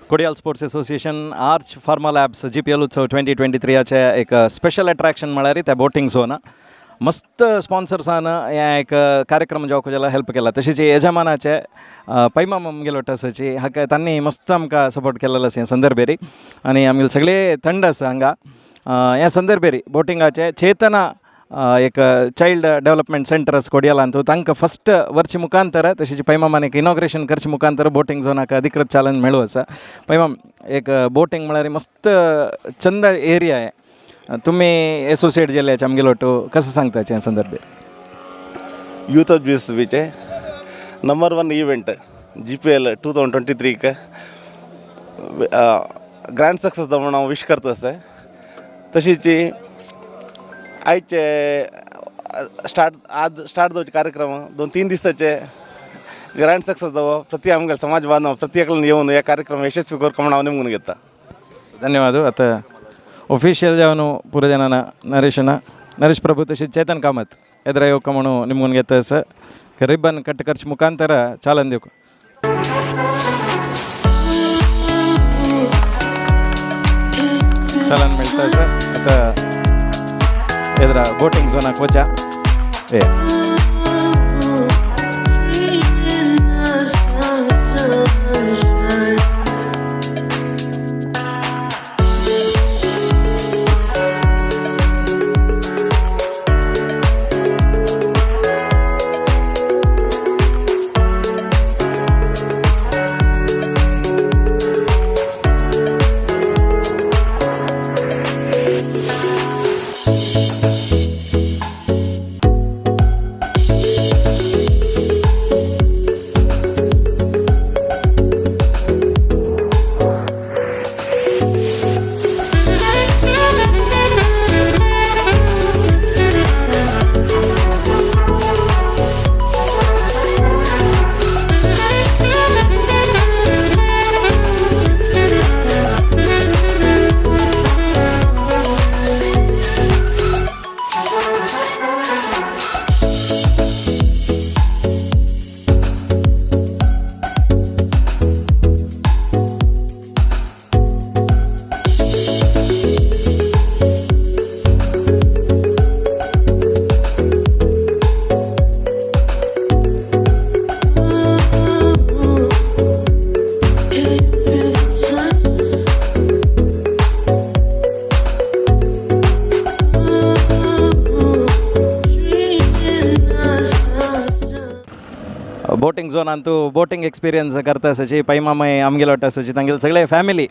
Kodial sports association Arch pharma labs GPL उत्सव 2023आचे एक special attraction म्हळ्यार त्या बोटींग झोन. मस्त स्पॉन्सर्सान हे एक कार्यक्रम जावंक जाल्यार हेल्प केला. तशीच यजमानाचे पैमाम आमगेलो आसाची हाका तांणी मस्त आमकां सपोर्ट केलेलो आसा ह्या संदर्भेरी. आनी आमगेले सगळे थंड आसा हांगा ह्या संदर्भेरी बोटिंगाचे. चेतना एक चायल्ड डेवलपमेंट सेंटर आसा कोडियालांत, तांकां फस्ट वर्चे मुखांतर, तशेंच पैमामान एक इनॉग्रेशन करचे मुखांतर बोटींग झोनाक अधिकृत चालन मेळू आसा. पैमाम, एक बोटींग म्हळ्यार मस्त चंद एरिया आहे. तुमी एसोसिएट जाल्ल्याचे आमगेलो ಒಟ್ಟು कसं सांगताचे ह्या संदर्भे? ಯೂತ್ ಆಫ್ ಜ್ಯೂಸ್ ಬೀಚೆ number one event GPL 2023 grand success जावं हांव विश करता आसा. तशीच आयचे स्टार्ट, आज स्टार्ट जावचे कार्यक्रम 2-3 दिसाचे ग्रँड सक्सेस जावो. प्रति आमगे समाज बांधव प्रति एकल्यान येवन हे कार्यक्रम यशस्वी करता म्हूण हांव निमगून घेता. धन्यवाद. आता ऑफिशियल जावन पुरो ಜನಾನ ನರೇಶನ, ನರೇಶ್ ಪ್ರಭು तशीच चेतन कामत ಎದುರ येवका म्हणून निमगून घेता आसा. रिबन कट करचे मुखांतर चालन दिवंक. चालन मेळटा आसा. आता एदरा बोटींग झोनाक वचा ए. बोटींग झोनान तूं बोटींग एक्सपिरियन्स करता आसाची. पै मामाय आमगेलो वाटो आसाची, तांगेले सगळे फॅमिली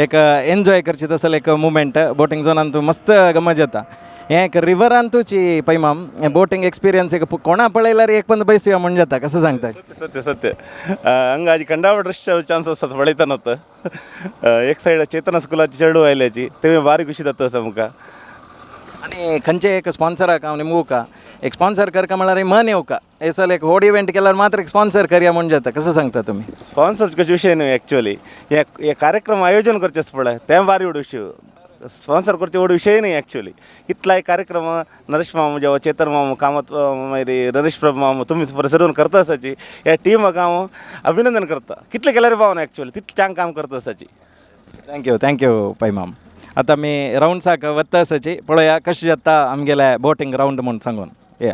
एक एन्जॉय करची तसले एक मुमेंट. बोटींग झोनान तूं मस्त गमज येता. हें एक रिवरांतूची पैमाम हें बोटींग एक्सपिरियन्स एक कोणा पळयल्यार एक पण बैसुया म्हण जाता. कसं सांगता? सत्य सत्य सत्य. हंगा कंडावट रश्श चान्स आसतात पळयतना. एक सायड चेतना स्कुलाची चेडूं आयल्याची, तें बारी खुशी जाता आसा आमकां. आनी खंयचे एक स्पॉन्सराक हांव निमगुका, एक स्पॉन्सर करका म्हळ्यार मन येवका. हे सल एक व्हड इव्हेंट केल्यार मात्र एक स्पॉन्सर करया म्हण जाता. कसं सांगता तुमी? स्पॉन्सर कशे विशय न्हय एक्चुअली. हे हे कार्यक्रम आयोजन करचें आसता पळय, तें बारी व्हड विशय. स्पॉन्सर करचे व्हड विशय न्हय एक्चुअली. इतलाय कार्यक्रम नरेश मामू जेव्हा, चेतन मामू कामत, मागीर नरेश प्रभू मामू, तुमी सरून करता आसाची, ह्या टिमाक हांव अभिनंदन करता. कितलें केल्यार पावना एक्चुअली, तितलें चांग काम करता आसाची. Thank you, thank you पैमाम. आतां आमी रावंड्साक वता आसाची. पळोवया कशें जाता आमगेले बोटींग रावंड म्हूण सांगून या.